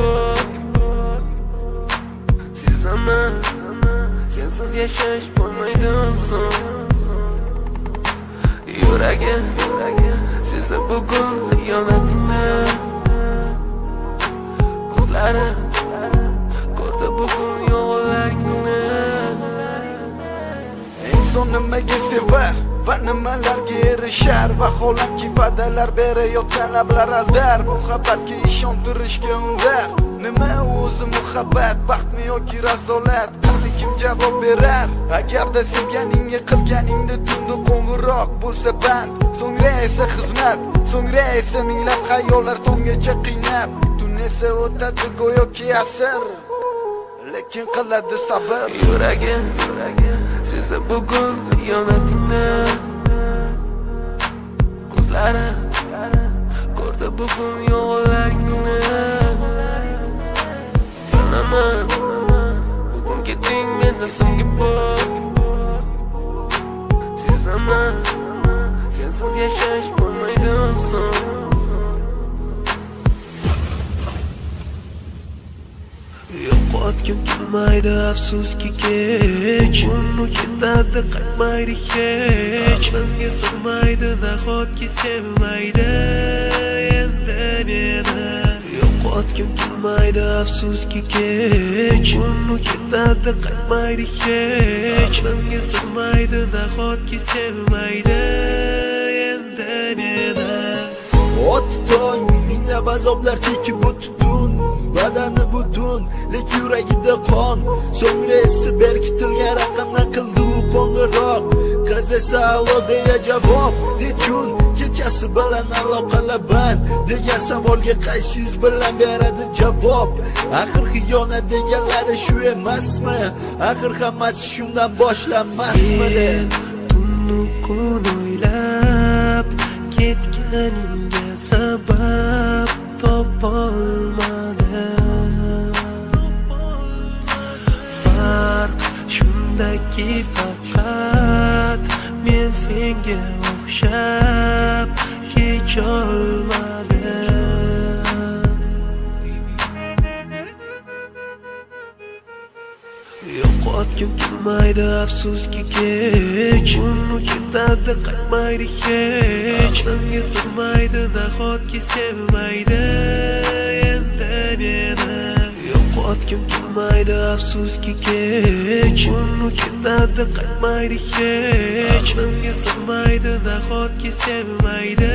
bor. Sezaman, sensiz yashash bo'lmaydi oson. Yuragim sezdi bugun xiyonatingni. Ko'zlarim ko'rdi bugun yolg'onlaringni. Inson nimaga sevar va nimalarga erishar, vaholanki va'dalar berayotgan lablar aldar, muhabbatga ishontirishga undar. Nima o'zi muhabbat, baxtmi yoki razolat? Qani kim javob berar? Agarda sevganingga qilganingda tunda qo'ng'iroq bo'lsa band, so'ngra esa xizmat, so'ngra esa minglab xayollar tonggacha qiynab, tun esa o'tadi go'yoki asr, lekin qiladi sabr. Yuragim sezdi bugun xiyonatingni. Ko'zlarim ko'rdi bugun yolg'onlaringni. Bilaman, bugun ketding menda so'nggi bor. Sezaman, sensiz yashash bo'lmaydi oson. Yo'qotgim kelmaydi afsuski kech. Uni ketadi qaytmaydi hech. Aqlimga sig'maydi nahotki sevmaydi endi meni. Yo'qotgim kelmaydi afsuski kech. Uni ketadi qaytmaydi hech. Aqlimga sig'maydi nahotki sevmaydi endi meni. Ot tong minglab azoblar chekib o'tdi tun, badani butun, lekin yuragida qon. So'ngra esa berkitilgan raqamdan qildi u qo'ng'iroq. Qiz esa alo deya javob. Nechun kechasi bilan aloqalaban degan savolga qaysi yuz bilan beradi javob? Axir xiyonat deganlari shu emasmi? Axir hammasi shundan boshlanmasmidi? Tunni kun o'ylab ketganingga sabab topolmadim. Farq shundaki faqat men senga o'xshab kecholmadim. Yo'qotgim kelmaydi afsuski kech. Uni ketadi qaytmaydi hech. Aqlimga sig'maydi nahotki sevmaydi endi meni. Yo'qotgim kelmaydi afsuski kech. Uni ketadi qaytmaydi hech. Aqlimga sig'maydi nahotki sevmaydi